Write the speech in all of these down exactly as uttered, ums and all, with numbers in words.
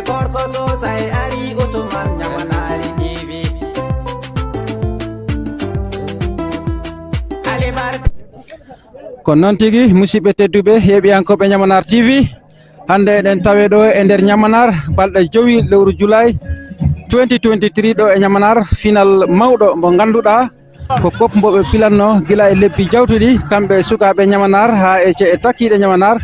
Gorko sosay ari Usman Ñamanaari T V. Alibarka. Ko noon tigi, musidɓe tedduɓe, yeeɓiyankooɓe Ñamanaar T V. Hannde eɗen tawe ɗo e nder Ñamanaar, balɗe jowi lewru Julaay twenty twenty-three ɗo e Ñamanaar, final mawɗo mo ngannduɗaa ko kop mbo ɓe pilanno gila e lebbi jawtuɗi, kamɓe e sukaaɓe Ñamanaar haa e ce-, e takkiiɗe Ñamanaar.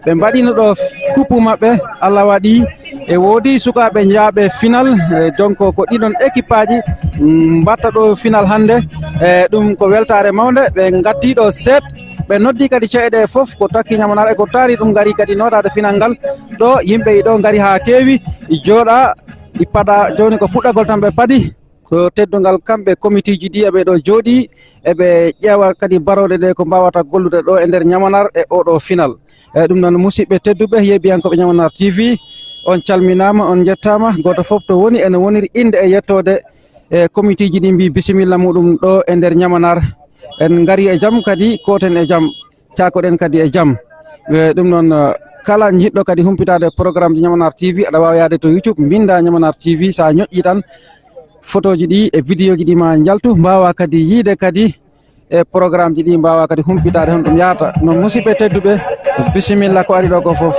Ɓe mbaɗino ɗo kuppu maɓɓe, Allah waɗi e woodi sukaaɓe njaaɓe final, e donc ko ɗiɗon équipe aji, mm, mbatta ɗo final hannde. E ɗum ko weltaare mawnde, ɓe ngatti ɗo seet, ɓe noddi kadi ceeɗe fof ko takki Ñamanaar e ko taari ɗum ngari kadi nootaade final ngal. Ɗo yimɓe ɗo ngari haa keewi, jooɗa, i pada, jooni ko puɗɗagol tan ɓe padi. Ko teddungal kamɓe komitiiji ɗi eɓe ɗo jooɗi, eɓe ƴeewa kadi barooɗe ɗe ko mbaawata gollude ɗo e nder Ñamanaar e oɗo final. E ɗum noon, musidɓe tedduɓe, yeeɓiyankooɓe Ñamanaar T V, on calminaama, on njettaama. Gooto fof to woni ene woniri innde e yettoode, e komitiiji ɗi mbii bisimilla muɗum ɗo e nder Ñamanaar. En ngari e jam kadi, kooten e jam. Caakoɗen kadi e jam. E, ɗum noon, eh, kala jiɗɗo kadi humpitaade programme ji Ñamanaar T V, aɗa waawi yaade to YouTube, mbinnda Ñamanaar T V, so a ñoƴƴii tan, fotooji ɗi e vidéo ji ɗi ma njaltu, mbaawa kadi yiide kadi e programme ji ɗi, mbaawa kadi humpitaade hono ɗum yahata. Noon, musidɓe tedduɓe, bisimilla ko ari ɗo ko fof.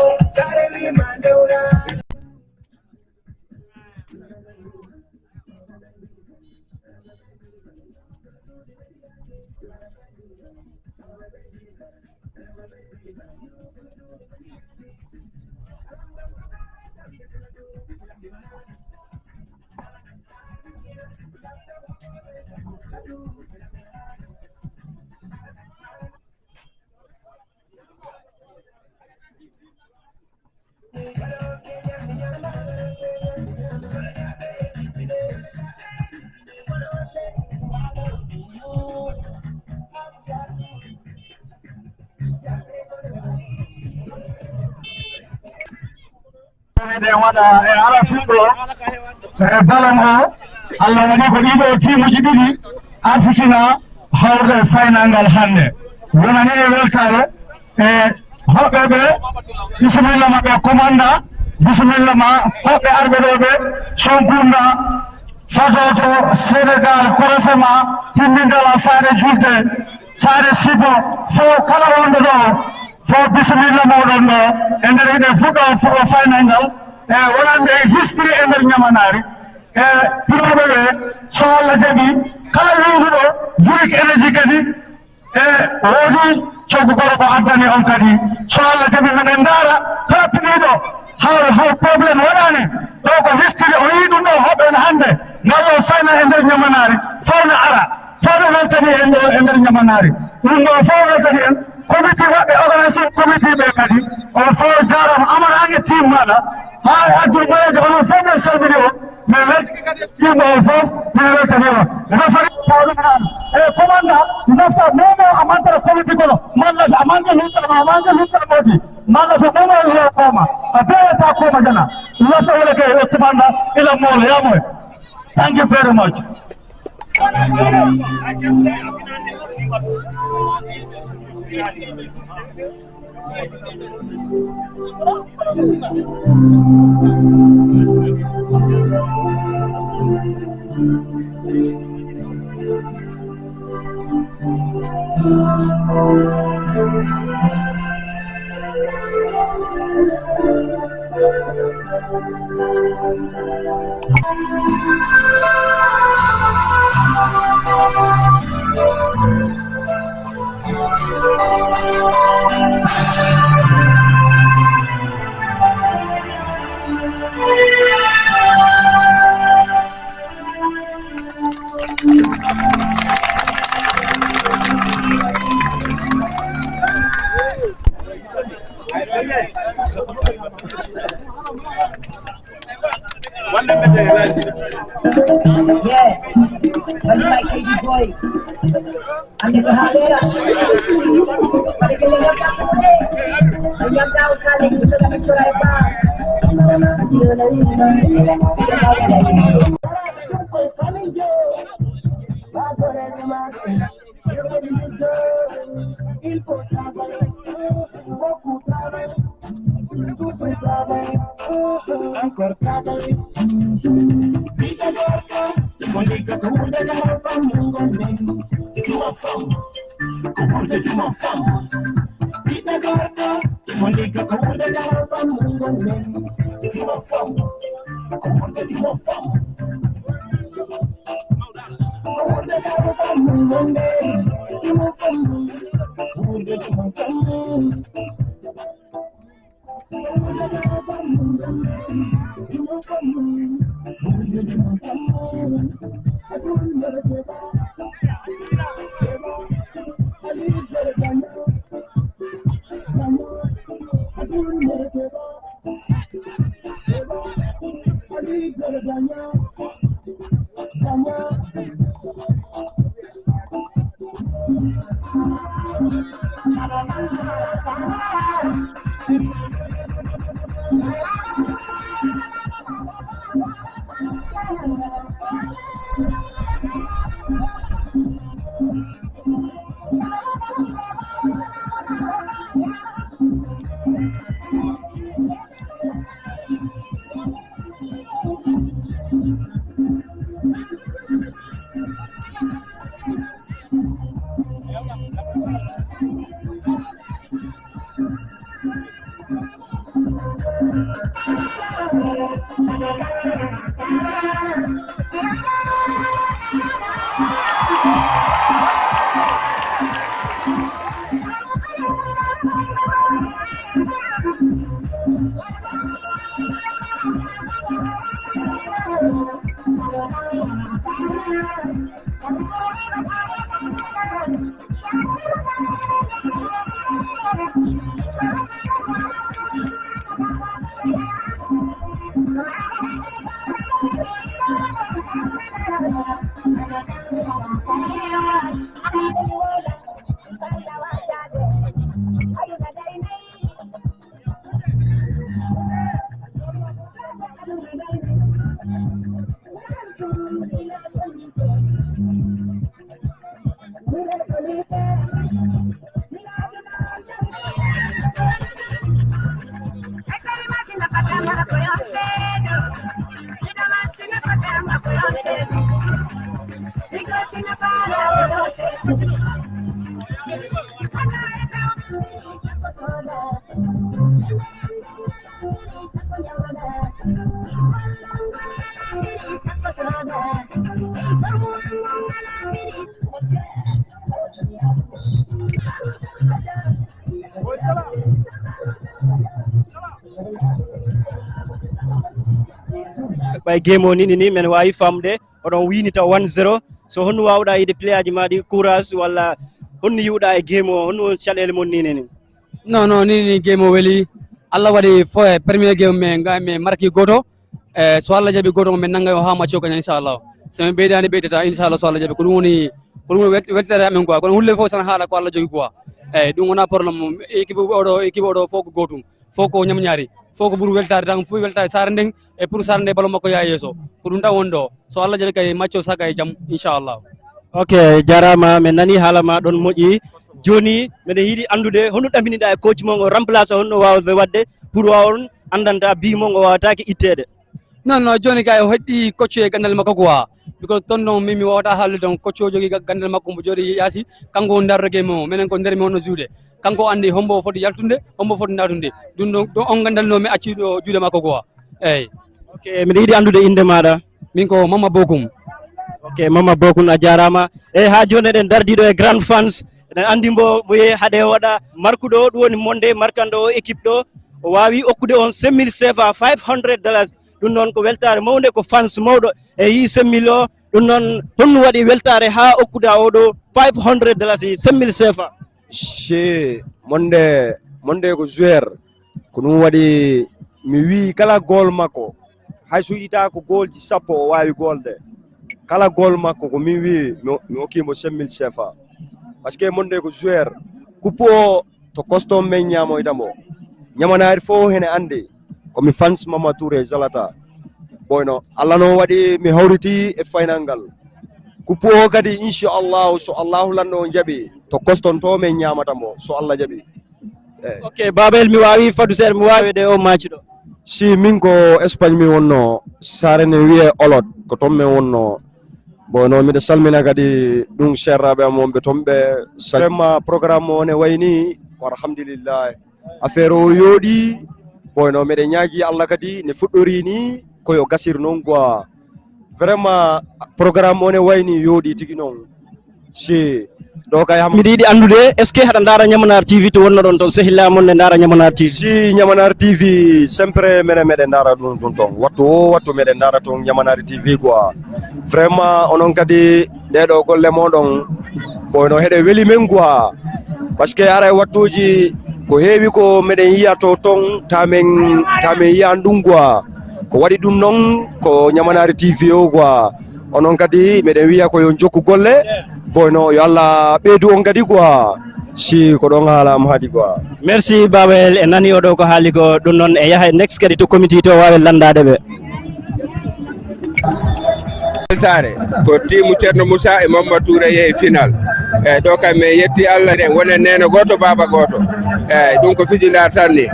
Eɗen waɗa e ara fuɗɗo e balan o. Allah waɗi ko ɗiɗo tiimuji ɗiɗi arsitina hawrude e faynal ngal hannde. Wonani e weltaare e hoɓɓe ɓe, bisimilla maɓɓe, commanda, bisimilla ma hoɓɓe arɓe ɗo ɓe, Sonkunda, Fatoto, Sénégal, Korosema, Timbindala, Saare Julde, Saare Sibo, fof kala wonɗo ɗo, fof bisimilla moɗon ɗo, e nder hiɗen fuɗɗo fo-, faynal ngal, e wonande e history e nder Ñamanaari, e pinooɓe ɓe, so Allah jaɓi, kala wiiduɗo Burik Énergie kadi, e woodi coggu goro ko addani on kadi. So Allah jaɓi, meɗen ndaara kala piniiɗo, haw, haw problème waɗaani. Ɗo ko history, o yii ɗum ɗo, hoɓɓe no hannde, ngal ɗo fayna e nder Ñamanaari, fof no ara, fof no weltani en ɗo e nder Ñamanaari. Ɗum ɗo fof weltani en, committee waɗɓe, organising committee ɓe kadi, on fof jaaraama, Amara an e team maaɗa, haa e Abdoul Mbaye, onon fof men salmini on. Min weltini kadi yimɓe o fof, min weltani on. Refari taw ɗum naan. E commanda, nafta momo a mantara committee kono. Malla a mangi lutta, a mangi lutta moti. Malla so momo yo koma. A bere ta koma jana. Lasa wala ke e commanda, ila molo ya moy. Thank you very much. Yeah. Wali my K D boy. Ande ko haalera. Wali ke le mata ko de. Nyam daw kale ko da ko ray ba. Il faut travailler, beaucoup travailler. Toujours travailler, encore travailler. Ɓiɗɗo gorko, ko ligga ko wuurde kala fammu ngonɗen. Juma fammu, ko wuurde juma fammu. Ɓiɗɗo gorko, ko ligga ko wuurde kala fammu ngonɗen. Juma fammu, ko wuurde juma fammu. Ko wuurde kala fammu ngonɗen. Juma fammu, ko wuurde juma fammu. Ɓay game o nini ni, men waawi famde oɗon wiini taw one zero. So honno waawɗaa yiide playaaji maa ɗi, courage, walla honno yiwɗaa e game o, honno on caɗeele mon nini ni? Non, non, nini ni game o weli. Allah waɗi fo e premier game, mais nga, mais marki gooto. E so Allah jaɓi gooto, men nanga o haa match o kañum, inchallah. So men ɓeydaani, ɓeydata, inchallah, so Allah jaɓi. Ko ɗum woni, ko ɗum woni wel-, weltere amen quoi. Kono hulle fof tan haala ko Allah jogi quoi. Eyyi, ɗum wona problème. Équipe oɗo, équipe oɗo fof ko gootum. Fof ko ñamñaari. Fof ko ɓuri weltaade tan, fof weltaade saare nden, e pour saare nde balo makko yaa yeeso. Ko ɗum tan woni ɗo. So Allah jaɓi kay, match o saaka e jam, inchallah. Ok, jarama, men nani haala ma ɗon moƴƴi. Joni, meɗen yiɗi anndude honno ɗaminɗa e coach mon o, remplace honno wawde wadde pour wa on anndanta bi mon o wawatake itteede? Non, non, joni kay o heɗɗi coach e gandal makko quoi. Because ton ɗon min mi wawata haalde ɗon, coach o jogi ga-, gandal makko, mo jooɗi yaasi, kanko woni darde game o, minen ko nder mi wonno juuɗe. Kanko andi hombo foti yaltunde, hombo foti natunde. Ɗum ɗon, ɗon on gandal no mi acci ɗo juuɗe makko quoi. Eyyi. Ok, miɗo yiɗi anndude innde maaɗa. Min ko Mama Bokum. Ok, Mama Bokum, a jaaraama. Eyi, haa jooni eɗen dardiiɗo e Grand Fans. Eɗen anndi mbo, mo yehi haade waɗa markuɗo o, ɗum woni monde markanɗo o équipe ɗo. O waawi okkude on cinq mille C F A, five hundred dollars. Ɗum noon ko weltaare mawnde, ko fans mawɗo e yii cinq mille o. Ɗum noon, honno waɗi weltaare haa okkude oɗo five hundred dollars, cinq mille C F A? Che, monde, monde ko joueur. Ko ɗum waɗi mi wii kala goal makko, hay so yiɗi tawa ko goalji sappo o waawi goalde. Kala goal makko ko min wii mi, mi hokkii mo cinq mille C F A. Parce que monde ko joueur. Kuppu o to Coston men ñaamoyta mo. Ñamanaari fof hene anndi. Ko mi fans Mama Touré Zalata. Boyno, Allah noon waɗi mi hawriti e final ngal. Kuppu o kadi, inchallahu, so Allahu lanɗo o jaɓi, to Coston to men ñaamata mo, so Allah jaɓi. Ok, Babel, mi waawi faddu seeɗa, mi waawi de o maaciɗo. Si min ko Espagne mi wonno, saare ne wiye Olot, ko toon min wonno. Bon, no miɗo salmina kadi ɗum seerraaɓe am wonɓe toon ɓe. Vraiment, programme o ne wayni, ko alhamdulillah. Affaire o yooɗi, bon, no miɗo ñaagi Allah kadi ne fuɗɗori ni, ko yo gasir noon quoi. Vraiment, programme o ne wayni yooɗi tigi noon. Si, ɗo kay ham. Miɗo yiɗi anndude, est-ce que haɗa ndaara Ñamanaar T V to wonno ɗon, to sehilaaɓe mon ne ndaara Ñamanaar T V? Si, Ñamanaar T V, sempre mene meɗen ndaara ɗum, ɗum toon. Wattu o wattu meɗen ndaara toon Ñamanaar T V quoi. Vraiment, onon kadi ɗeɗo golle moɗon, bon, no heɗe weli men quoi. Parce que ara e wattuuji ko heewi ko meɗen yiya to toon, ta men, ta men yiyan ɗum quoi. Ko waɗi ɗum noon ko Ñamanaar T V o quoi. Onon kadi, meɗen wiya ko yo jokku golle, boyno yo Allah ɓeydu on kadi quoi. Si ko ɗon haala am haadi quoi. Merci, Babel, e nani oɗo ko haali ko, ɗum noon e yaha e next kadi to committee to waawe lanndaade ɓe. Weltaare ko tiimu Ceerno Moussa e Mamma Touré yehi final. Eeyi, ɗo kam min yetti Allah, eɗen wona neene gooto, baaba gooto. Eeyi, ɗum ko fijindaar tan ni.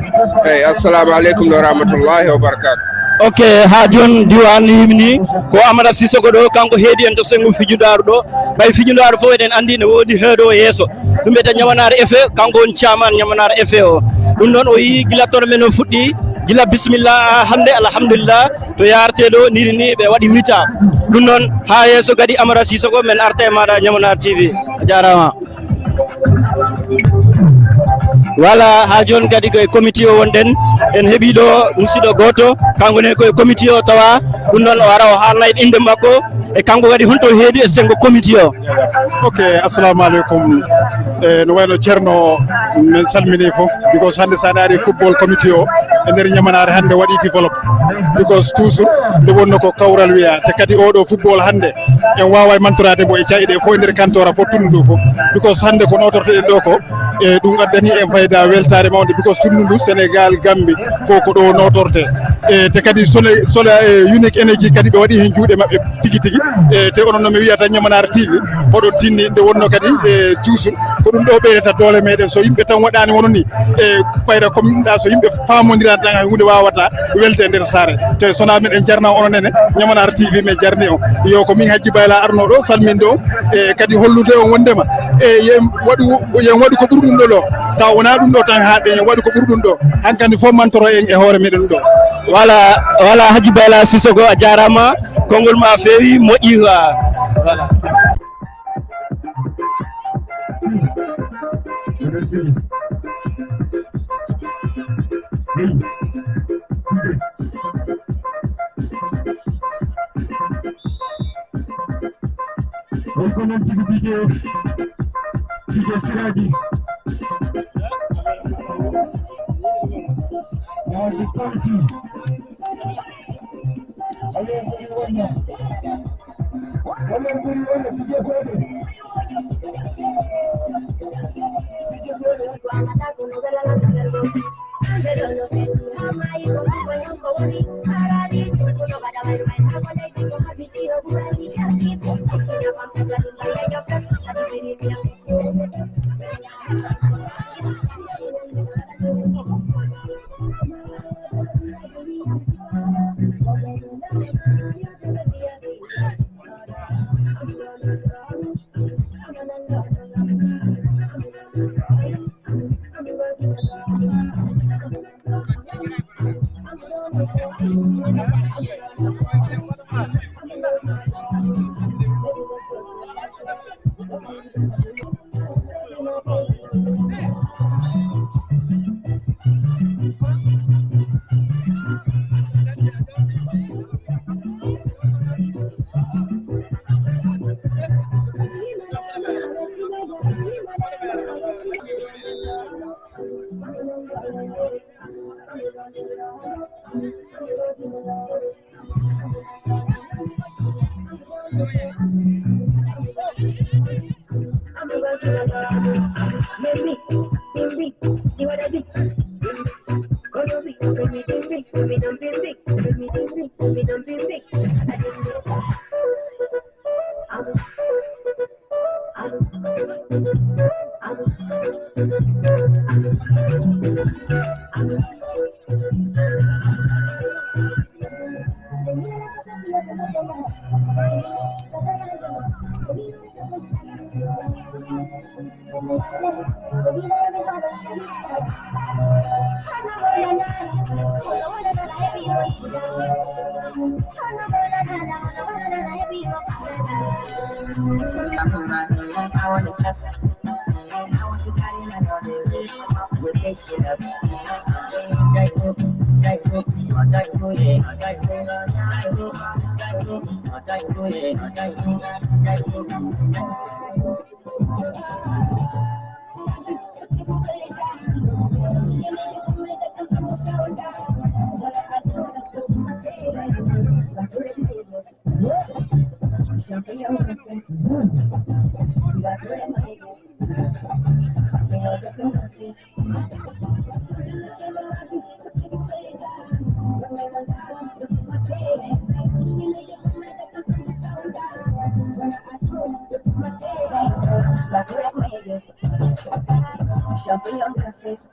Eeyi, assalamu aleykum wa rahmatullahi wa barakatuh. Ok, haa jooni diiwaan yimini ko Amara Sissoko ɗo, kanko heedi en to senngo fijindaaru ɗo. Ɓay fijindaaru fof eɗen anndi ne woodi heedo yeeso. Ɗum wiyetee Ñamanaar F A, kanko woni chairman Ñamanaar F A o. Ɗum noon o yii gila tournoi men o fuɗɗi, gila bismillah, hannde alhamdulillah, to yaartee ɗo, nii nii ɓe waɗi mita. Ɗum noon haa yeeso kadi Amara Sissoko men arta e maaɗa Ñamanaar T V. A jaaraama. Voilà, haa jooni kadi ko e comité o wonɗen. En heɓii ɗo musiɗɗo gooto, kanko ne ko e comité o tawa. Ɗum noon o ara o haalna en innde makko, e kanko kadi honto heedi e senngo comité o. Ok, assalamu aleykum. E, no wayno Ceerno, min salmini fof, because hannde so a ndaari football comité o e nder Ñamanaare hannde waɗi develop, because toujours nde wonno ko kawral wiya, te kadi oɗo football hannde en waaway mantoraade mo e cayɗe fof e nder kantora fof tundu fof, because hannde ko nootorteɗen ɗo ko, e ɗum addani en fayda weltaare mawnde, because tundu ndu Sénégal, Gambie fof ko ɗo nootorte. E, te kadi sole, sole, e, Unique Energy kadi ɓe waɗi heen juuɗe maɓɓe tigi tigi. E, te onon no mi wiyata Ñamanaar T V, oɗon tinni nde wonno kadi, e, toujours ko ɗum ɗo ɓeydata doole meɗen. So yimɓe tan waɗani wono ni, e, fayda ko min ɗa, so yimɓe faamondirani tan hay huunde wawata welte e nder saare. Te sona meɗen jarna onon ene, Ñamanaar T V men jarni on. Yo ko min Hajji Bayla arno ɗo, salmin ɗo, e, kadi hollude on wondema, e, yen waɗu, yen waɗu ko ɓuri ɗum ɗo ɗo. Taw wona ɗum ɗo tan haaɗe, yen waɗu ko ɓuri ɗum ɗo. Hankandi fof mantoro en e hoore meɗen ɗo. Voilà, voilà, Hajji Bayla Sissoko, a jaaraama. Konngol ma feewi, moƴƴi, wa-, voilà. Won ko noon tigi D J, D J Siraji. Haji Kanki. Alen buri wonno. Alen buri wonno, D J Fode. D J Fode. Champion cafés. Champion cafés.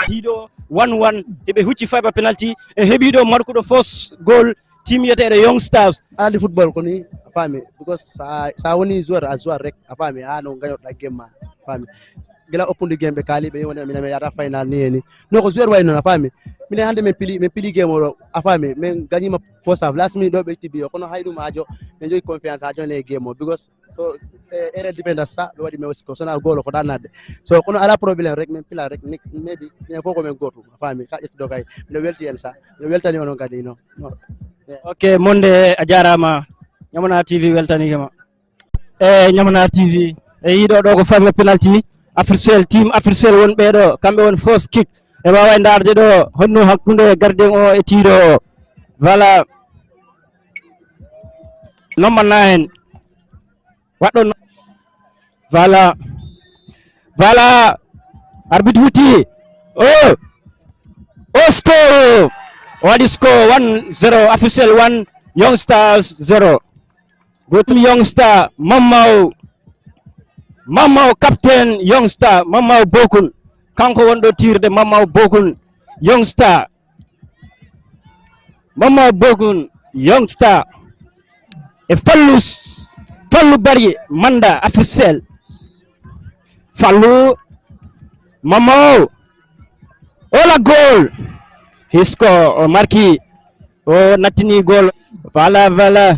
Hiɗo one one, eɓe hucci fiber penalty, e heɓiɗo markuɗo fos goal, team wiyeteɗo Young Stars. Andi football ko ni, a faami, because sa, sa woni joueur, a joueur rek, a faami, ha no gañotoɗa game ma, a faami. Gila oppundi game ɓe kaali ɓe woni mina me yata final ni eni. No ko joueur way non a faami. Mine hande men pili men pili game o a faami men gagnima first half last minute ɗo ɓe itti biyo kono hay ɗum ajo men jogi confiance ajo ne game o because so erreur defender sa ɓe waɗi men aussi ko sona goal o fota nadde. So kono ala problème rek men pila rek maybe ne fof ko men goto a faami ka ƴettuɗo kay mino welti en sa mino weltani onon kadi no. Ok, Monde a jarama. Ñamana T V weltanike ma. E Ñamanaar T V e yiɗo ɗo ko famille penalty. Africell, team Africell won ɓeɗo kamɓe won first kick. E wawa e darde ɗo honno hakkunde gardien o e tiiɗo o. Voilà. Number nine waɗɗo. Voilà. Voilà. Arbitre wuti. O o score. O waɗi score one zero. Africell one, Young Stars zero. Gotum Young Star, Mammaw. Mammaw, captain Young Star, Mammaw Bokun. Kanko wonɗo tirde Mammaw Bokun, Young Star. Mammaw Bokun, Young Star. E Fallu, Fallu Bari, Manda, Africell. Fallu, Mammaw. Ola goal. He score, o marki. O nattini goal. Voilà, voilà.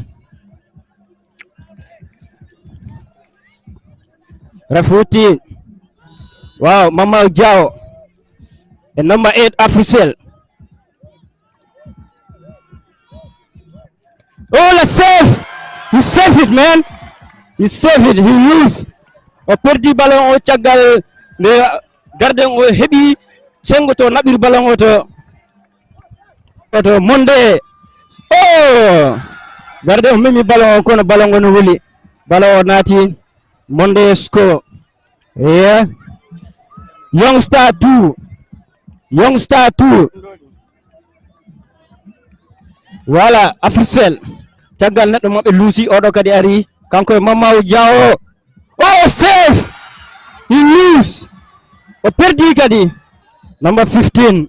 Refuti. Wow, Mama Diaw. E number eight, Africell. Oh, la save! He saved it, man. He saved it. He lose. O perdi ballon o caggal nde gardien o heɓi sengo to naɓir ballon o to. Oto Monde. Oh! Garde o memi ballon o kono ballon o no wuli. Ballon o naati Monde score. Yeah. Young Star two. Young Star two. Voilà, Africell. Caggal neɗɗo maɓɓe luusi oɗo kadi ari kanko e Mamaw Diawo. Oh, save! He lose. O perdi kadi. Number fifteen.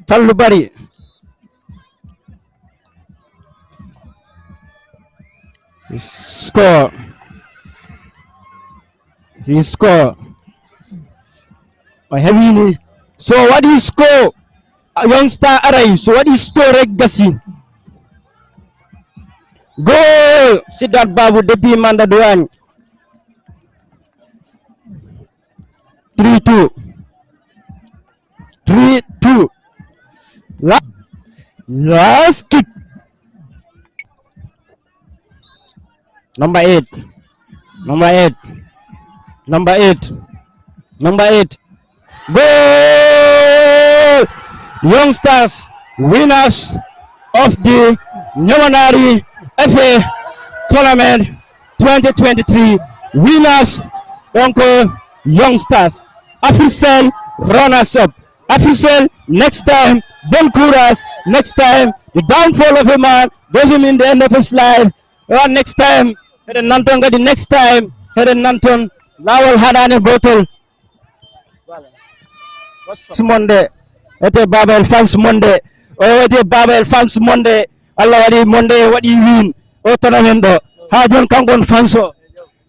Fallu Bari. Score. He score. O heɓini. So waɗi score. Young Star aray. So waɗi score rek gasi. Goal! Sidat Babu depuis Manda Douane. Three two. Three two. La last kick. Number eight. Number eight. Number eight. Number eight. Goal! Young Stars, winners of the Nyamanari F A tournament twenty twenty-three. Winners, donc, Young Stars. Africell, runners up. Africell, next time. Bon courage. Next time, the downfall of a man doesn't mean the end of his life. Next time, heɗen nanton kadi next time heɗen nanton lawol haɗani gotol. Monde ete baba el fans monde o ete baba el fans monde. Allah waɗi monde waɗi win o tournament ɗo ha jon kanko on fans o.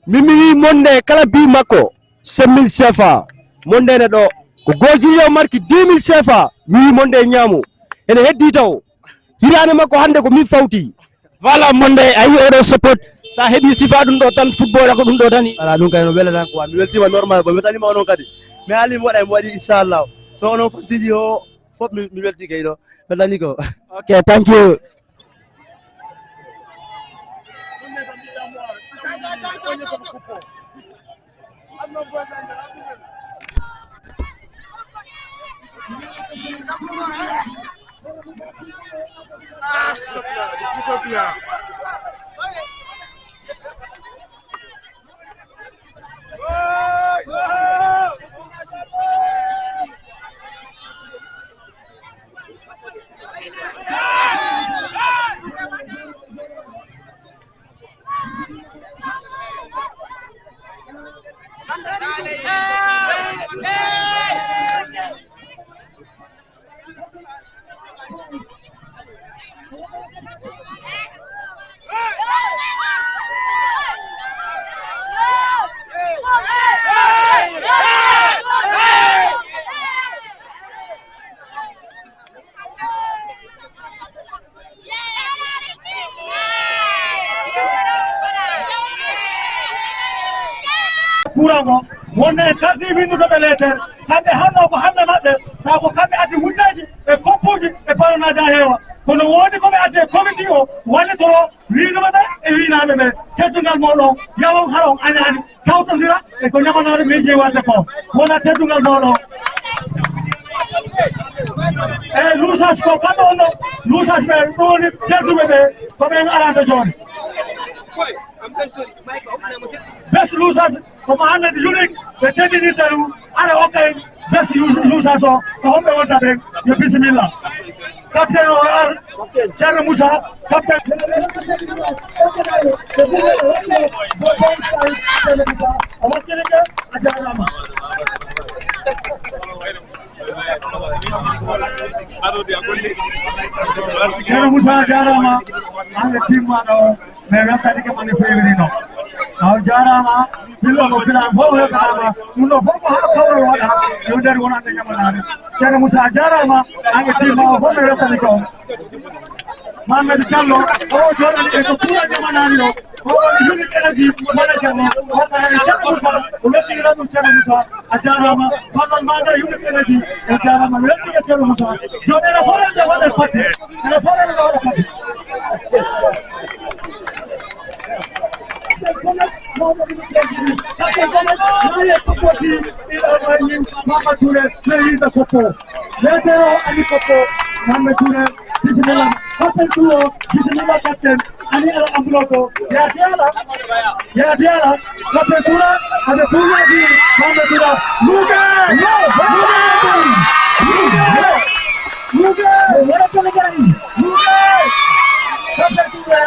Min mi wi monde kala bi makko sept mille sefa. Monde ne ɗo ko gojiriyo marki dix mille sefa mi wi monde ñaamo. Ene heddi taw. Hirane makko hande ko min fawti. Voilà, monde a yi oɗo support sa heɓi sifa ɗum ɗo tan football ko ɗum ɗo tan. Ala ɗum kay no wela tan quoi mi weltima normal bo mi weltanima onon kadi. Mi ali mi waɗa mi waɗi inchallah. So onon fansiji o fof mi welti kay ɗo weltani ko. Ok, thank you. Kurango, wonde en tardi windude ɓe leeter, kamɓe hanno ko hannde maɓɓe, taw ko kamɓe addi wujjaaji e koppuuji e paronnaaji haa heewa. Kono woodi ko ɓe addi e comité o, wallitoro wiinduɓe ɓe e wiinaaɓe ɓe. Teddungal mooɗon, yawon hara on añaani, tawtondira e ko ñamanaare miiji waɗde ko. Wona teddungal mooɗon. E luusas ko kamɓe wonno, luusas ɓe ɗo woni tedduɓe ɓe, ko ɓen aranta jooni. Best luusas ko Mohamed Unique ɓe teddinirta ɗum. Ara o kay best luusas o ko homɓe wonta ɓen? Yo bisimilla. Capitaine o ar, Ceerno Moussa, capitaine. O wakkilike a jaaraama. Ceerno Moussa a jaaraama. An e team maaɗa o. Mais weltanike mo no feewiri no. A on jaaraama, fillo mo filaan fof weltanaama. Ɗum ɗo fof ko haa kawral waɗa, yo nder wonande ñamanaare. Ceerno Moussa a jaaraama, an e team ma o fof mi weltanike on. Mamadou Diallo, o jooɗani en ko kuura ñamanaari o. O woni Unique Energy manager mo, wata e Ceerno Moussa, o weltinira ɗum Ceerno Moussa. A jaaraama, Ballon Maga Unique Energy, a jaaraama, weltinira Ceerno Moussa. Jooni ene fore nde waɗa fati, ene fore nde waɗa fati. Mama Touré, le leader Coco. Leader o ani Coco, Mama Touré, bisimilla. Capitaine Touré, bisimilla capitaine. Ani ala enveloppe o. Ya Diala. Ya Diala. Capitaine Touré, avec Touré, Mama Touré. Luke! Luke! Luke! Luke! Capitaine Touré.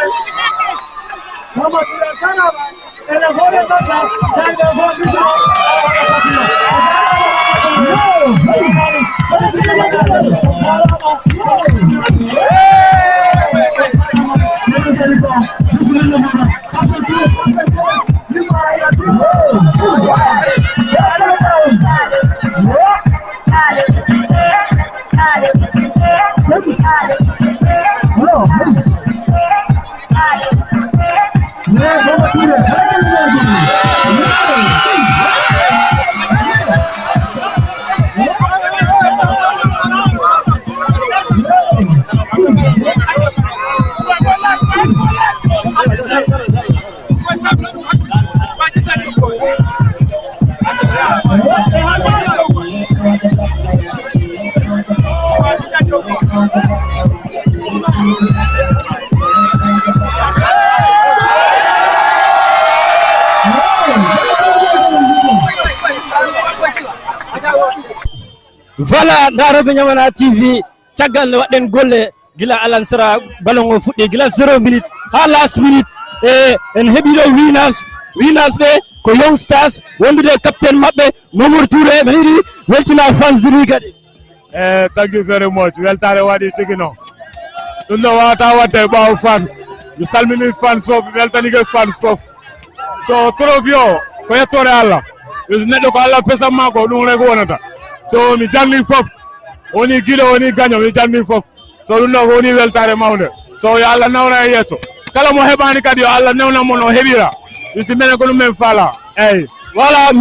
Mama Touré, kanama. Voilà, ndaroɓe Ñamana T V, caggal nde waɗɗen golle gila alansara, ballon o fuɗɗi gila zéro minute haa last minute. E en heɓi ɗo winners, winners ɓe ko Young Stars, wondude e capitaine maɓɓe Mamadou Touré. Men yiɗi weltina fans ni kadi. Eh, thank you very much. Weltaare waɗi tigi no. Ɗum ɗo wawata waɗde e ɓaawo fans. Mi salmini fans fof, mi weltanike fans fof. So trophy o ko yettoore Allah. Is neɗɗo ko Allah fesan ma ko ɗum rek wonata. So mi jarni fof. Woni giɗo, woni gaño, mi jarni fof. So ɗum ɗo ko woni weltaare mawnde. So yo Allah nawna e yeeso. Kala mo heɓaani kadi yo Allah newnan mo no heɓira. Isi menen ko ɗum men faala. Eyyi. Voilà,